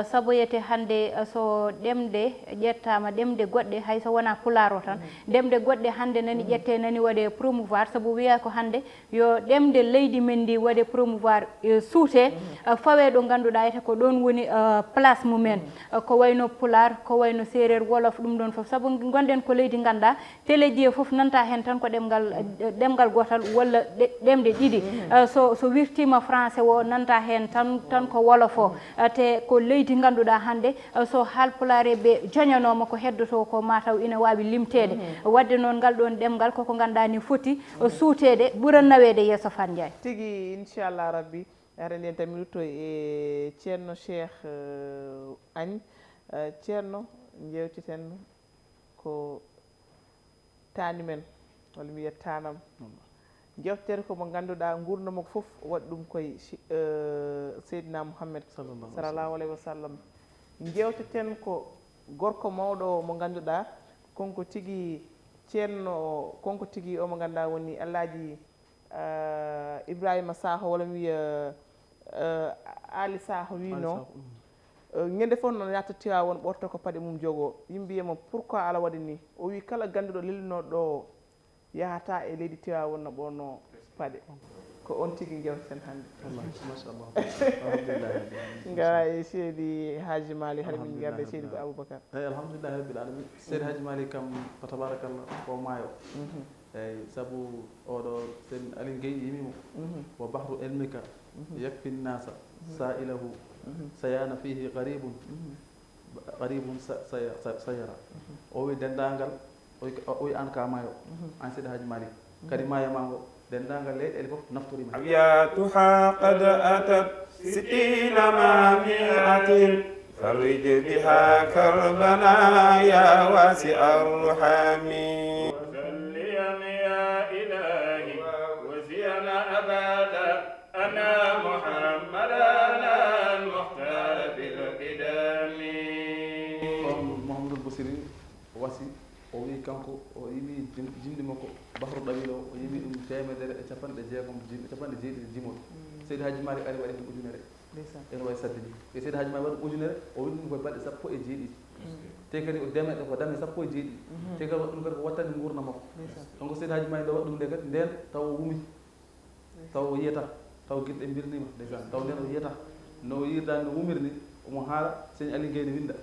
Sabu yete hannde, so ɗemɗe ƴettaama, ɗemɗe goɗɗe, hay so wonaa pulaar o tan, ɗemɗe goɗɗe hannde nani ƴette, nani waɗe promouvoir, sabu wiya ko hannde yo ɗemɗe leydi men ndi waɗe promouvoir, suute, fawe ɗo ngannduɗaa ete ko ɗoon woni place mumen. Ko wayno pulaar, ko wayno seereer, wolof, ɗum ɗoon fof, sabu ngonɗen ko leydi ngannduɗaa teleji e fof nanta heen tan ko ɗemngal, ɗemngal gootal walla ɗe- ɗemɗe ɗiɗi. So so wirtiima français o nanta heen tan tan ko wolof o. Te ko leydi ngannduɗaa hannde, so haalpulaare ɓe joñanooma ko heddoto ko mataw ina waawi limteede. Waɗde noon ngal ɗoon ɗemngal koko ngannduɗaa ni foti suuteede, ɓura naweede yeeso. Fat Ndiaye. Tigi, inchallah rabbi. Aɗa nden tan mi rutto e ceerno Cheikh Agne. Ceerno, njeewteten ko taani men, walla mi wiyat taanam. Jewteteɗen ko mo ngannduɗaa nguurndam makko fof waɗi ɗum koye Seydina Muhammed, sallallahu alayhi wa sallam. Jewteten ko gorko mawɗo mo ngannduɗaa konko tigi ceerno, konko tigi o mo ngannduɗaa woni Alhaji Ibrahima Sakho, walla mi wiya Ali Sakho wino. Ñande fof noon yahta Tiwaawan ɓorto ko paɗe mum jogo. Yimɓe mbiyamo pourquoi ala waɗi ni? O wi kala gannduɗo lellinooɗo ɗo o yahata e leydi Tiwaawan no ɓorno paɗe. Ko on tigi jewteten hannde. Machallah. Alhamdulillah. Ngara e Seydi Haji Mali, hara min ngarda e Seydi Aboubacar. Eyi, alhamdulillahi rabbil alamin. Seydi Haji Mali kam, fa tabarakallah, ko maayo. Eyi, sabu oɗo Seydi Aly Gueye yimi mo. Wa bahru ilmika yakfi nnasa sa'ilahu sayana fihi qaribun qaribun sayara. O wi denndaangal, o wi an ka maayo, an Seydi Haji Malik. Kadi maayo ma ngo, denndaangal leyɗeele fof naftori ma. أبياتها قد أتت ستين مع مائة فرج بها كربنا يا واسع الرحم. وصليا يا إلهي وزينا أبدا أنا محمدا المختار بالقدم. Kono Mouhamadoul Bouchiri wasi, o wi kanko o yimi jimɗi makko bahru ɗawil o, o yimi ɗum teemedere e capanɗe jeegom jim e capanɗe jeeɗiɗi jimol. Seydi Haji Malik ari waɗi ɗum ujunere. Ene wawi saɗde ni e Seydi Haji Malik waɗi ɗum ujunere, o windi ɗum koye balɗe sappo e jeeɗiɗi. Te kadi o demeɗe ko dame sappo e jeeɗiɗi. Te kadi waɗi ɗum kadi ko wattande nguurndam makko. Donc Seydi Haji Malik nde waɗi ɗum nde kadi nden taw o wumi. Taw o yiyata, taw gite ɗe mbirnima ndeysaan, taw nden o yiyata. No o yirda no wumir ni, omo haala Seydi Aly Gueye ne winda.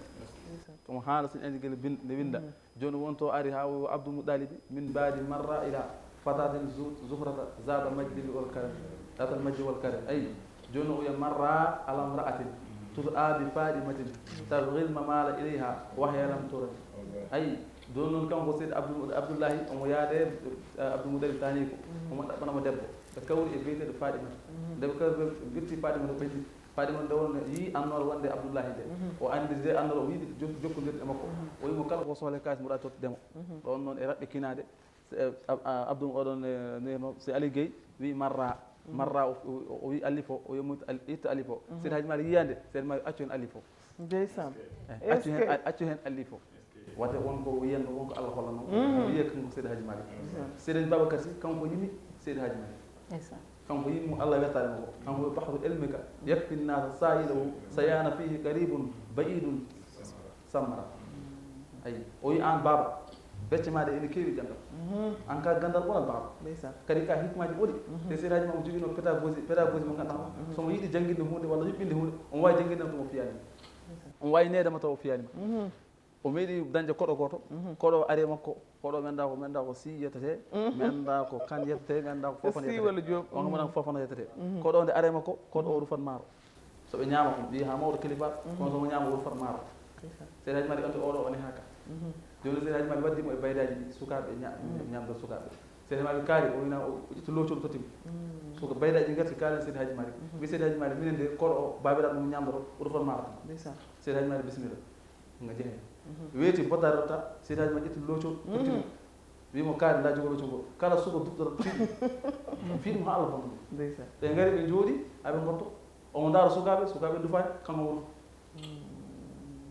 Omo haala Seydi Aly Gueye ne winda. Jooni won to ari ha o Abdou Mouɗalibi, min baadi marra ila fatatin zuhrata zata majdi wal karam. Zata majdi wal karam. Ayi, jooni o wiya marra ala mra'atin tud'a bi fadimatin tabghil mamala ilayha wa hiya lam turam. Ayi, jooni noon kanko Seydi Abdou Abdoullahi omo yaade Abdou Mouɗalibi taani ko omo ɗaɓɓana mo debbo. Ɓe kawri e biyeteeɗo Faaɗimata. Nde ɓe kawri ɓe mbirti Faaɗimata ɓenni. Faaɗimata nde won yii annoore wonde Abdullahi nde. O anndi nde annoore o yiɗi jokkondirde e makko. O wimo kala ko sohla kaalis mboɗa tottudemo. Ɗon noon e raɓɓe kinaade Abdou oɗon nirno si Ali Gueye wi marra. Marra o wi alif o, o yomut itta alif o. Seydi Haji Malik yiyande Seydi Malik accu hen alif o. Ndeysaan. Accu hen accu hen alif o. Wate won ko wiyanno won ko Allah hollano. Wiye kanko Seydi Haji Malik. Seydi Babacar Si kanko yimi Seydi Haji Malik. Kanko yimmo Allah wettaade mo ko kanko wi bahru ilmika yakfi nnasa sa'ilahu sayana fihi qaribun ba'idun samara. Ayi, o wi an baaba becce maɗa ene keewi gandal. An ka gandal ɓural baaba. Kadi ka hikmaji ɓuuri. Te Seydi Haji Malik o jogino pédagogie pédagogie mo ganduɗa somo yiɗi jangguinde hunde walla yuɓɓinde hunde omo wawi jangguinde tan tomo fiyani. Omo wawi needema taw o fiyani ma. O meeɗi dañde koɗo gooto. Koɗo o ari e makko. Koɗo mi anndaa ko mi anndaa ko si yettetee. Mi anndaa ko kan yettetee mi anndaa ko fofana yettetee. Walla joob. Wonko mbaɗan ko fofana yettetee. Koɗo o nde ari e makko koɗo o rufat maaro. So ɓe ñaama ko ɓiyi haa mawɗo kilifa. Kono so mo ñaama o rufat maaro. Seydi Haji Malik anndi oɗo o nehaa ka. Jooni Seydi Haji Malik waddi mo e baydaaji sukaaɓe ñamda sukaaɓe. Seydi Haji Malik kaari o wina o ƴetti loocoɗo totti mo. Suka baydaaji ngarti kaalen Seydi Haji Malik. Wi Seydi Haji Malik minen de koɗo o baabiraaɗo mo ñamdoto o rufat maaro tan. Seydi Haji Malik bisimilla. Nga jehe weeti bottaade o ta Seydi Haji Malik ƴetti looco tottimo. Wimo kaari nda jogo looco ngo kala suka duttoto fiɗum fiɗum ha Allah bonno ɗum. Ɓe ngari ɓe jooɗi aɓe gotto omo ndaara sukaaɓe sukaaɓe dufaani kanko wuro.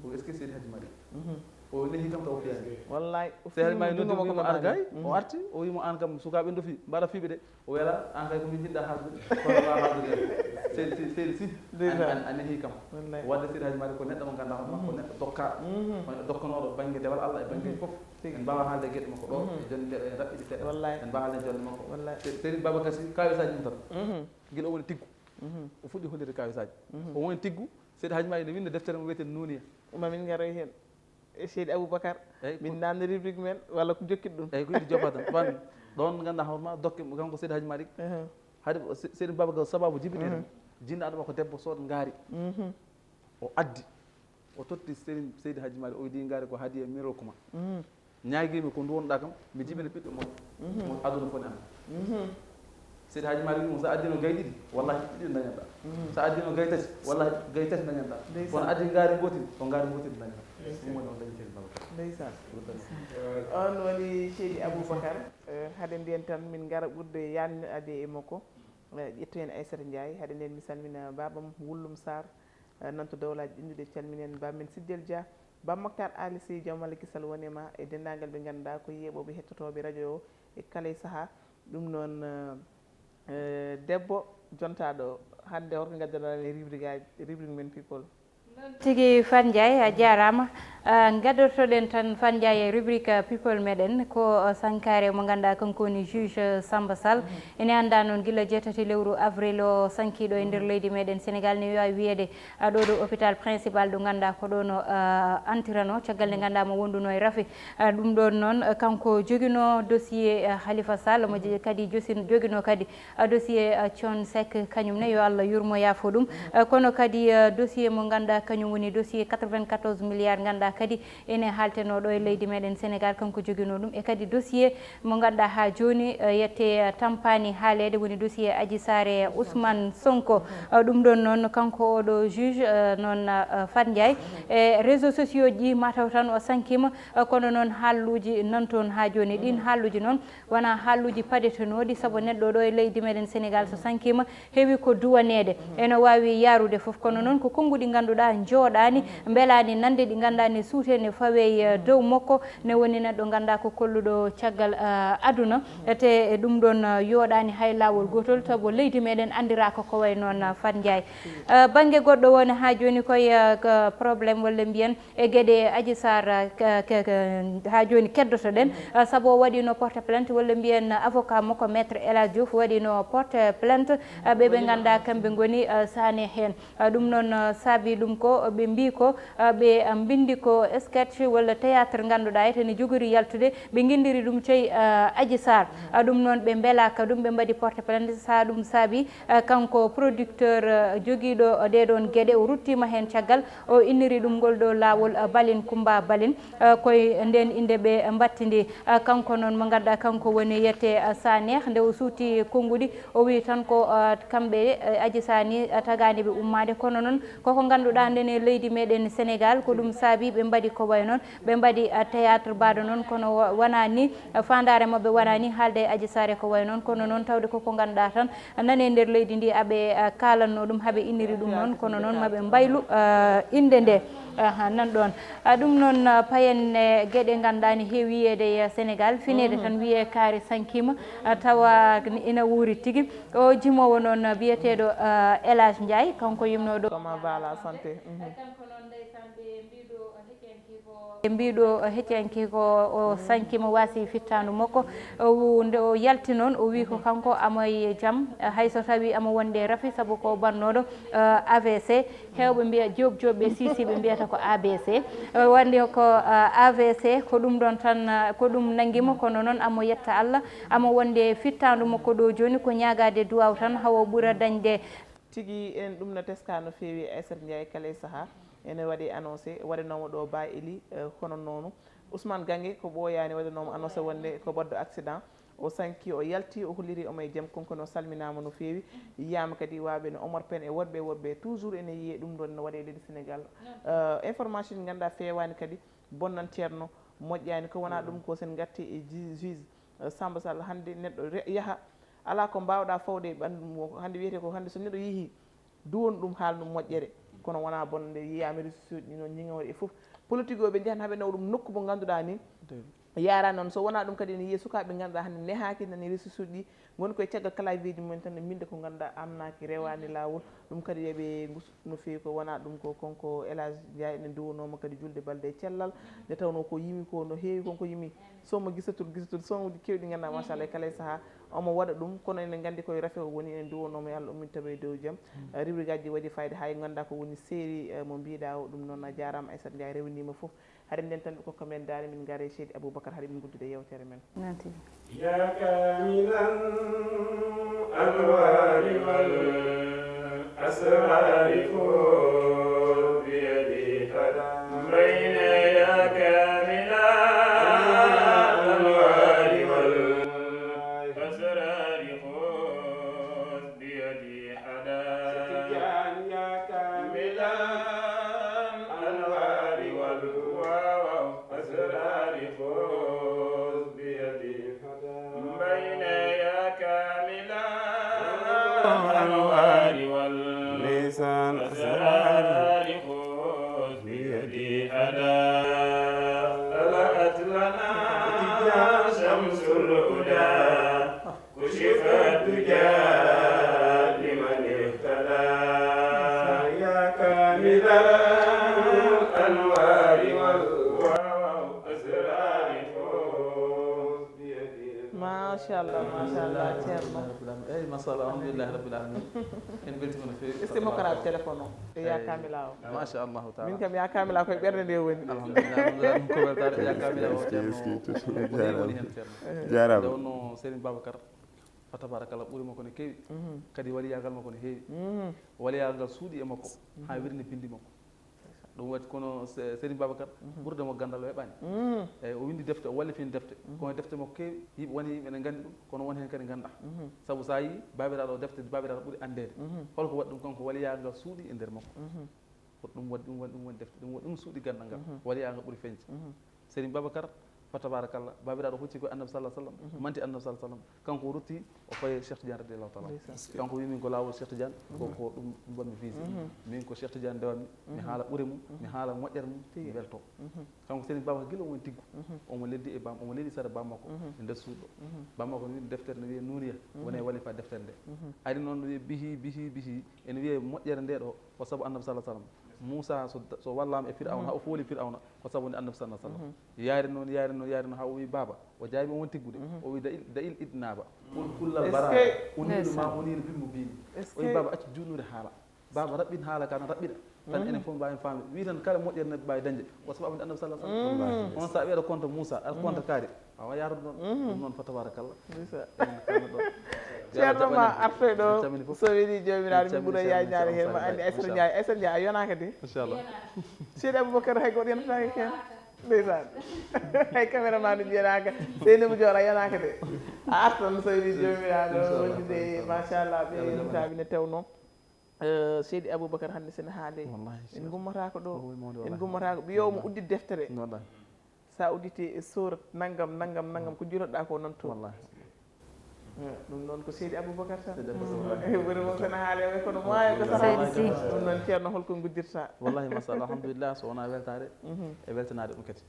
Ko est ce que Seydi Haji Malik O nehi kam taw fiyani. Wallay. Sehel ma e noddi wimo argay, o arti, o wimo an kam sukaaɓe ndo fi mbaɗa fiɓe de. O wela an kay ko min jiɗɗa haaldude, kono ma haaldude. Seydi si seydi si. A nehi kam. Wadde Seydi Haji Malik ko neɗɗo mo ganduɗa hono ko neɗɗo dokka, woni dokkanooɗo bangge dewal Allah e bangge fof. En mbawa haalde gueɗe makko ɗo e jonde nde ɗo en raɓɓiɗi seeɗa. En mbawa haalde jonde makko. Seydi Babacar Si kawisaji mum tan, guila o woni tiggu. O fuɗɗi hollirde kawisaji. O woni tiggu. Seydi Haji Malik ne winda deftere mo wiyeten Nuniya. Mamin garoy hen. E Seydi Aboubacar. Min nanni rubrique men walla ko jokkit ɗum. Eyyi, ko yiɗi joppa tan. Ɗon ganduɗa hoorema dokke kanko Seydi Haji Malik. Haade Seydi Babacar sababu jibinede mo, jinnaɗo makko debbo sood ngaari. O addi, o totti Seydi Haji Malik, o widi ngaari ko hadiya miro kuma. Ñaagiimi ko nduwonɗa kam, mi jibina ɓiɗɗo moƴƴo. Mo aduna foni am. Seydi Haji Malik mo sa addino gay ɗiɗi, wallahi ɗiɗi dañanɗa. Sa addino gay tati, wallahi gay tati dañanɗa. Kono addi ngaari gootiri, ko ngaari gootiri dañanɗa. Ɗum woni on dañi Seydi Babacar. Ndeysaan. On woni Seydi Aboubacar. Hade mbiyen tan min ngara ɓurde yanade e makko. Ƴettu heen Aissata Ndiaye. Hade nden mi salmina babam Wullum Sarr, nanto dowlaji ɗinɗuɗe, calminen bammen Siddel Dia. Bam Maktar Ali Sy, Jaw Malla Kisal wone ma e denndaangal ɓe ngannduɗaa ko yeeɓooɓe hettotooɓe radio o e kala e sahaa. Ɗum noon, eh, debbo jontaaɗo o, hannde holko ngaddanɗaa e rubrique aji, rubrique men people? Tigi Fat Ndiaye, a jaaraama. Ah, ngadortoɗen tan Fat Ndiaye e rubrique people meɗen ko, ah, sankaare mo ngannduɗaa kanko woni juge Samba Sall. Ene anndaa noon gila jeetati lewru avril o sankiiɗo e nder leydi meɗen Sénégal ne waawi wiyeede, ah, ɗo ɗo hôpital principal ɗo ngannduɗaa ko ɗo no, ah, antirano caggal nde ngannduɗaa mo wonduno e rafi. Ah, ɗum ɗon noon, ah, kanko joginoo dossier, ah, Khalifa Sall, mo je-, kadi josin-, joginoo kadi, ah, dossier, ah, Thione Seck kañum ne yo Allah yurmo yaafo ɗum. Ah, kono kadi, ah, dossier mo ngannduɗaa kañum woni dossier quatre-vingt-quatorze milliards ngannduɗaa kadi ene haaltenoo ɗo e leydi meɗen Sénégal, kanko joginoo ɗum. E kadi dossier mo ngannduɗaa haa jooni, eh, yette, eh, tampaani haaleede, woni dossier Adji Sarr e Ousmane Sonko. Eh, ɗum ɗon noon kanko oɗo juge, eh, noon, eh, Fat Ndiaye, e réseaux sociaux ji mataw tan o sankiima, eh, kono noon haalluuji nan toon haa jooni. Ɗiin haalluuji noon wonaa haalluuji padetenooɗi, sabu neɗɗo ɗo e leydi meɗen Sénégal so sankiima heewi ko duwaneede. Ene waawi yaarude fof, kono noon ko konnguɗi ngannduɗaa njooɗaani, mbelaani nande ɗi ngannduɗaa ne suutee ne fawee, eh, dow makko, ne woni neɗɗo ngannduɗaa ko kolluɗo caggal, eh, aduna. Te e ɗum ɗon, eh, yooɗaani hay laawol gootol, sabu leydi meɗen anndiraaka ko wayi noon, eh, Fat Ndiaye. Eh, bannge goɗɗo woni haa jooni koye, eh, ko problème walla mbiyen e geɗe Adji Sarr, ah, ka, ka, ka, haa jooni keddoto-ɗen, ah, sabu o waɗiino porte plainte, walla mbiyen avocat makko Maître El Hadj Diouf waɗiino porte plainte, ah, ɓe ɓe ngannduɗaa kamɓe ngoni, ah, Sané heen. Ah, ɗum noon, ah, saabi ɗum ko ɓe mbii ko, ah, ɓe, ah, mbinndi ko sketch walla théâtre ngannduɗaa ete ne jogori yaltude, ɓe nginndiri ɗum cey, ah, Adji Sarr. Ah, ɗum noon ɓe mbelaaka ɗum, ɓe mbaɗi porte plainte, so ɗum saabi, eh, kanko producteur, eh, jogiiɗo ɗee ɗoon geɗe, o ruttiima heen caggal, o inniri ɗum ngol ɗo laawol, eh, Balin Kumba Balin, eh, koye ndeen innde ɓe mbattindi. Eh, kanko noon mo ngannduɗaa kanko woni yette, eh, Saneh, nde o suuti konnguɗi, o wii tan ko, eh, kamɓe, eh, Adji Sani, eh, tagaani ɓe ummaade, kono noon koko ngannduɗaa ndene leydi meɗen Sénégal ko ɗum saabi ɓe mbaɗi ko wayi noon. Ɓe mbaɗi, ah, théâtre mbaɗo noon, kono wa-, wonaa ni, ah, faandaare maɓɓe wonaa ni haalde e Adji Sarr e ko wayi noon, kono noon tawde koko ngannduɗaa tan nane nder leydi ndi aɓe, ah, kaalanno ɗum, haɓe inniri ɗum noon, kono noon maɓe mbaylu, ah, innde nde. Aha, nan ɗoon. Ah, ɗum noon, ah, payen e geɗe ngannduɗaa ne heewi yiyeede e Sénégal, fineede tan wiyee kaari sankiima, ah, tawa ina wuuri tigi. O jimoowo noon biyeteeɗo, ah, El Hadj Ndiaye, kanko yimnooɗo. Comment va la santé? Mhm. E mbiɗo heccanki ko o sanki mo waasi fittaandu makko. O, nde o yalti noon, o wii ko kanko amo e jam, hay so tawii amo wonde rafi, sabu ko bannooɗo, eh, A V C. Heewɓe mbiya Joob Joob ɓe Siisi ɓe mbiyata ko A B C. Eh, wonde ko, eh, A V C, ko ɗum ɗoon tan, eh, ko ɗum nanngi mo, kono noon amo yetta Allah, amo wonde fittaandu makko ɗo jooni ko ñaagaade duwaaw tan, hawo ɓura dañde. Tigi, en ɗum no teska no feewi, Aissata Ndiaye kala e sahaa. Ene waɗi annoncé, waɗanooma ɗo Ba Eli, eh, kono noonu Ousmane Gange ko ɓooyaani, waɗanooma annoncé wonde ko baɗɗo accident. O sanki, o yalti, o holliri omo e jam, konkoni o salminaama no feewi. Yiyaama kadi waawɓe no Omar Pène e woɗɓe e woɗɓe. Toujours ene yiyee ɗum ɗoon no waɗe e leydi Sénégal. Eh, information ngannduɗaa feewaani kadi, bonnan ceerno, moƴƴaani. Ko wonaa ɗum ko sen ngatti e ji-, juge, eh, Samba Sall, hannde neɗɗo re-, yaha, alaa ko mbaawɗaa fawde e ɓanndu mum. Hannde wiyetee ko hannde so neɗɗo yehii, duwon ɗum, haalnu moƴƴere. Kono wonaa bonde, yiyaama réseaux sociaux ɗi noon, ñiŋoore e fof. Politique o, ɓe njahan haɓe nawa ɗum nokku mo ngannduɗaa ni. Yaara noon, so wonaa ɗum kadi ene yiya sukaaɓe ngannduɗaa hannde nehaaki nani ressource uji ɗi, ngoni koye caggal clavier ji mumen tan, ne mbinnda ko ngannduɗaa amnaaki, rewaani laawol. Ɗum kadi eɓe ngusu no feewi, ko wonaa ɗum ko konko Elage Ndiaye ene nduwanooma kadi julde balɗe e cellal, nde tawnoo ko yimi ko no heewi, konko yimi. Sooma gisatul, gisatul, soomooji keewɗi ngannduɗaa, machallah, e kala e sahaa omo waɗa ɗum, kono enen nganndi koye rafi o woni, enen nduwanooma yo Allah ummin tawa e dow jam. Eh, rubrique aji waɗi fayida, hay ngannduɗaa ko woni série, eh, mo mbiɗa o, ɗum noon a jaaraama, Aissata Ndiaye rewniima fof. Hari nden tan ɓe kokka men daande, min ngare Seydi Aboubacar, hari min guddida yewtere men. Nanti. يا كامل الأنوار والأسرار خذ بيدي فدم بين يا كامل الأنوار والأسرار خذ بيدي حدا يا كامل الأنوار والأسرار خذ بيدي بين يا كامل الأنوار واللسان أسرار خذ بيدي ألا طلعت لنا شمس الهدى كشف الدجى لمن اهتدى يا كامل الأنوار والأسرار خذ بيدي Machallah, machallah, Ceerno. Alhamdulillahi rabbil alamin. Eyyi, machallah, alhamdulillahi rabbil alamin. En beltima no feewi. Est-ce que mo karaɓe téléphone o? E ya Eyyi. Kamila o. Machallahu taala. Min kam ya kamila koye ɓernde nde woni. Alhamdulillah, alhamdulillah, ɗum ko weltaare ya kamila o, Ceerno. Ko ɗum woni hen, Ceerno. Jaaraama. Nde wonno Serigne Babacar, fa tabarakallah, ɓuuri makko ne keewi. Mhm. Kadi waliyagal makko ne heewi. Mhm. Waliyagal suuɗi e makko, ha wirni bindi makko. Ɗum waɗi kono Se-, Serigne Babacar, ɓurde mo ganndal o heɓaani. Mhm. Eyyi, o winndi defte, o wallifini defte. Mhm. Kono defte makko keewi, yimɓe, woni yimɓe ne nganndi ɗum, kono won heen kadi nganndaa ɗum. Mhm. Sabu so a yii baabiraaɗo o, defte baabiraaɗo ɓuri anndeede. Mhm. Holko waɗi ɗum? Kanko waliyaagal suuɗi e nder makko. Mhm. Ko ɗum waɗi, ɗum waɗi, ɗum waɗi defte, ɗum waɗi, ɗum suuɗi ganndal ngal. Mhm. Waliyaagal ɓuri feeñde. Mhm. Serigne Babacar, fa tabarakallah, baabiraaɗo hocci ko Annabi sallallahu alaihi wasallam, mhm, manti Annabi sallallahu alaihi wasallam. Kanko o rutti, o fayi Cheikh Tidiane radiyallahu taala anhu. Ndeysaan. Kanko wi min ko laawol Cheikh Tidiane, ko, mhm, ko ɗum, ɗum mbaɗmi visé. Mhm. Min ko Cheikh Tidiane ndewammi, mi, mhm, haala ɓure mum, mi, mhm, haala moƴƴere mum, mi, tigi, welto. Mhm. Kanko Serigne Babacar gila omo woni tiggu. Mhm. Omo leldi e bam, omo leldi sara bam makko, mhm, e nder suuɗo. Mhm. Bam makko ne windi deftere ne wiye Nuniya, mhm, woni e walifa deftere nde. Mhm. Ari noon no wiye bihi, bihi, bihi, ene wiye moƴƴere nde ɗo, ko sabu Annabi sallallahu alaihi wasallam. Moussa so, so wallama e Firawna, mhm, ha o fooli Firawna, ko sabu nde Annabi sallallahu alaihi wasallam. Mhm. Yaari noon, yaari noon, yaari noon, ha o wi baaba, o jaabi omo woni tiggude. Mhm. O wi da'il, da'il idnaba. Qul kullal bara. Est-ce que? Unilu ma, ndeysaan, unilu bil mubin. Est-ce que? O wi baaba accu junude haala. Baaba raɓɓin haala ka na raɓɓiɗa. Tan, mhm, enen fof mbawen faamde. Wi tan kala moƴƴere neɗɗo mbawi dañde. Ko sabu amen Annabi sallallahu alaihi wasallam. Mhm. On sa wiyaɗo contre Moussa, aɗa contre, mhm, kaari. Awa yaaro ɗon. Mhm. Ɗum noon fa tabarakallah. Ndeysaan. Emin kaala ɗon. Ceerno ma artoy ɗo. En calmini fof. So weli joomiraaɗo, min ɓuura yaajnaade he ma andi Aissata Ndiaye. Aissata Ndiaye, a yonaaka de. Inchallah. Seydi Aboubacar hay goto yonataake ken. Ndeysaan. Hay caméraman uji yonaaka. Seynabou Dior a yonaaka de. A artan so weli joomiraaɗo. Inchallah, wondude, inchallah, machallah, ɓe yonataaɓe ne tewno. Eh, Seydi Aboubacar hannde sene haale. Wallahi, en gummataako ɗo. En gummataako. Ɓiyo omo uddit deftere. Wallahi. Sa udditi e surat nangam, nangam, nangam, ko junoɗa ko nan toon. Wallahi. Eh, ɗum noon ko Seydi Aboubacar tan. Seydi Aboubacar. Eh, ɓuri mo sene haale way kono maayo ko sara. Seydi Sy. Ɗum noon Ceerno, holko nguddirta? Wallahi, machallah, alhamdulillah, so wona weltaare, mhm, e weltanaade ɗum kadi.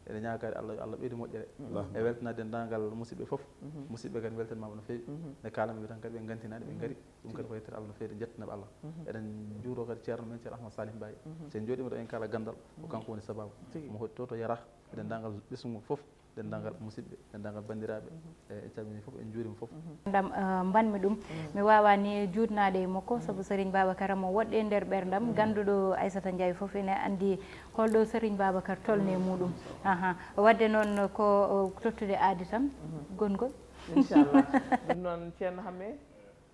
Eɗen ñaaga kadi Allah, yo Allah ɓeydu moƴƴere. Mhm. E weltanaade denndaangal musidɓe fof. Mhm. Musidɓe kadi weltanmaama no feewi. Mhm. Nde kaalami tan kadi ɓe ngantinaani, ɓe, mhm, ngari. Ɗum kadi ko yettere Allah no feewi, njettanam Allah. Mhm. Eɗen njuuro kadi ceerno men, Ceerno Ahmad Salim Baye. Mhm. So en njooɗiima ɗo en kaala ganndal, ko, mhm, kanko woni sababu. Tigi. Mo hoɗi to, to Yarah, e denndaangal ɓesngu fof, denndaangal, mhm, musidɓe, denndaangal banndiraaɓe. Mhm. E, en calmini fof, en njuurima fof. Mhm. Ndam, eh, mbanmi ɗum, mhm, mi waawani juutnaade e makko, mhm, sabu Serigne Babacar mo woɗɗe e nder ɓerndam, mhm, gannduɗo Aissata Ndiaye fof ene anndi holɗo Serigne Babacar tolni e, mhm, muɗum. Aha. Wadde noon ko, o, tottude aadi tan, mhm, gonngol. Inchallah. Ɗum noon, Ceerno Hamme,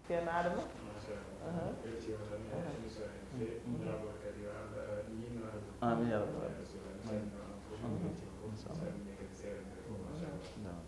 Ceerno Adama. Machallah. Aha. Beltima tan e, aha, émission he no feewi. Mhm. Jaabol kadi yo Allah ñiiɓnu Allah. Amin ya rabbal alamin. Amin. Beltima fof, mhm, beltima fof. Inchallah. Salmini kadi seeɗa ɓe fof, machallah. Naam.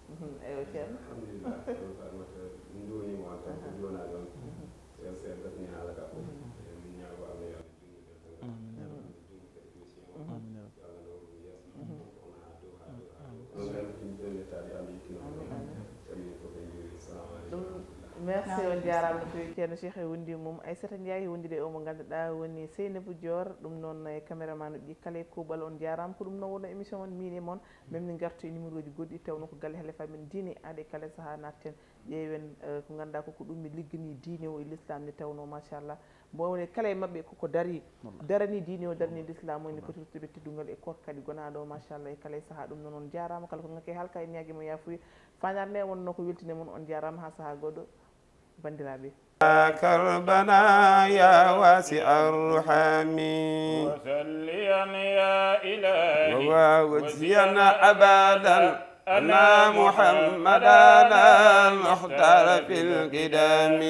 Mhm. Eywa, Ceerno. Alhamdulillah. Ceerno Fatimata, min njuurniima on tan, ko, aha, jonaade on. Mhm. Seeɗa seeɗa gasni haala ka fof. Mhm. Eyi, min ñaago Allah yo Allah juutnu dental ngal. Amin ya rabbal alamin. Yo Allah juutnu kadi émission o. Mhm. Amin ya rabbal alamin. Yo Allah nawa ɗum yeeso. Mhm. Wona haa dow, haa dow, haa dow. Amin. Ɗum tan ko yimɓe ɓe tawi Allah yettinoo ɗum. Amin. Amin. Salmini fof en njuuri. Assalamu aleykum wa rahmatullah. Merci, on jaaraama no feewi. Ceerno Cheikh e wondi mum, Aissata Ndiaye e wondide e o mo ngannduɗaa woni Seynabou Dior. Ɗum noon e caméraman uji kala e kuuɓal, on jaaraama. Ko ɗum noon wonno émission on, miin e mon, min min ngartu e numéro ji goɗɗi, tawnoo ko galle halifa men diine, aade kala sahaa natten ƴeewen, eh, ko ngannduɗaa ko, ko ɗum mi ligganii diine o e l'islam nde tawnoo machallah mbo woni kala e maɓɓe koko darii, daranii diine o, daranii l'islam o, ene poti ruttude teddungal e koorka kadi gonaaɗo o machallah e kala e sahaa. Ɗum noon on jaaraama, kala ko ŋakki halka en ñaagii mo yaafuya. Faandaare nde wonno ko weltinde mon, on jaaraama, haa sahaa goɗɗo, banndiraaɓe. كربنا يا واسع الرحم. وصليا يا إلهي وواجزيا أبدا أن محمدا المختار في القدم.